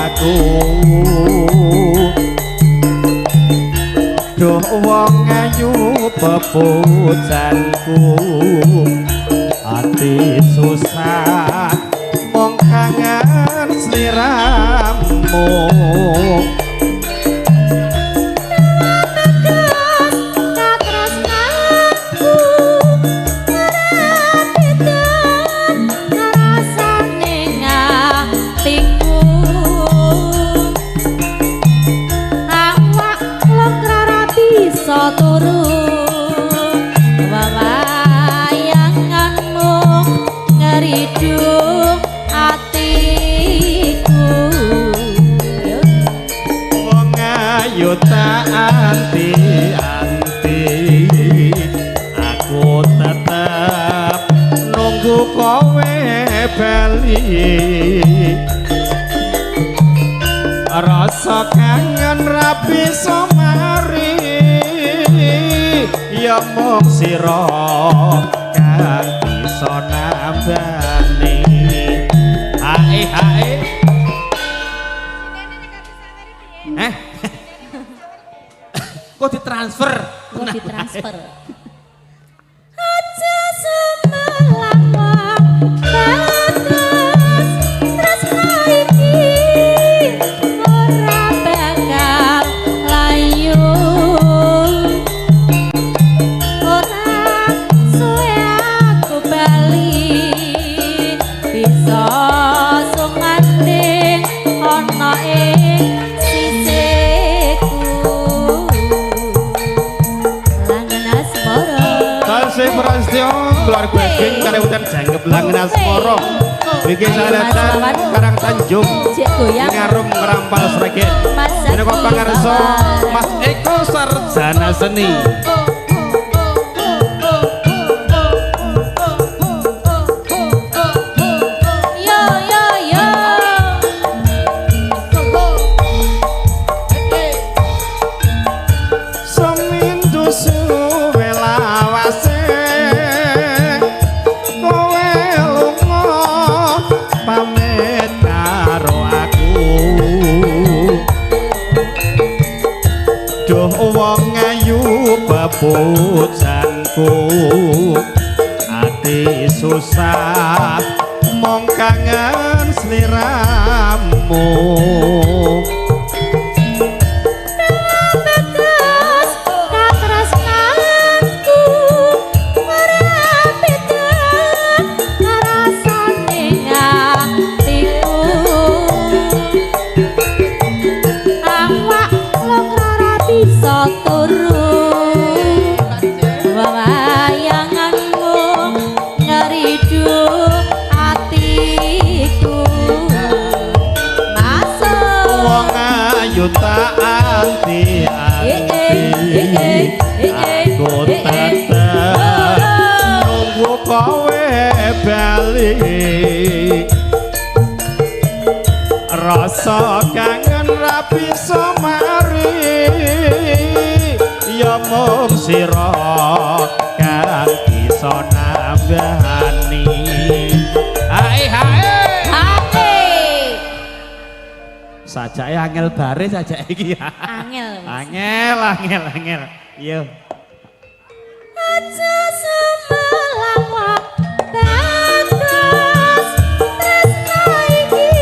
aku. Duh wong ayu pepujanku, ati susah mung kangen sliramu. Katresnanku ora beda rasane atiku. Awak lokra ora bisa turu, wewayanganmu ngeridu atiku. Wong ayu tak anti-anti, aku tetep nunggu kowe bali. Rasa kangen ra bisa mari, ya mung sira kang bisa nambani. Hae hae. Eh? Kok ditransfer? Kok ditransfer? Aja sumelang batas tresna iki ora bakal layu. Ora suwe aku bali, bisa sumanding ana ing sisihku. Langen Asmara. Tasih Prasetyo keluarga geng Kaliwatan Jangkep Langen Asmara. Iki salatan Karang Tanjung. Cek goyang. Ngarum Ngrampal Sragen. Mas Minangka Eko pangarsa Bawan. Mas Eko sarjana seni. Yo yo yo. Seminggu suwe lawase kowe lunga pamit karo aku. Duh wong ayu pepujanku, ati susah mung kangen sliramu. Batas katresnanku ora beda rasane atiku. Awak lokra ora bisa turu, wewayanganmu ngeridu atiku. Masuk. Wong ayu tak anti anti, aku tetep nunggu kowe bali. Rasa kangen ra bisa mari, ya mung sira kang bisa nambani. Hae hae. Hae. Sajake angel bare sajake iki ya. Angel. Angel, angel, angel. Iya. Aja sumelang batas tresna iki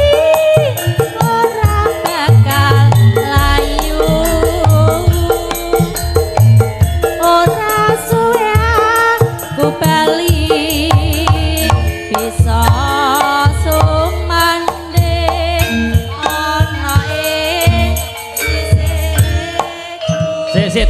ora bakal layu. Ora suwe aku bali, bisa sumanding ana ing sisihku. Sik sik.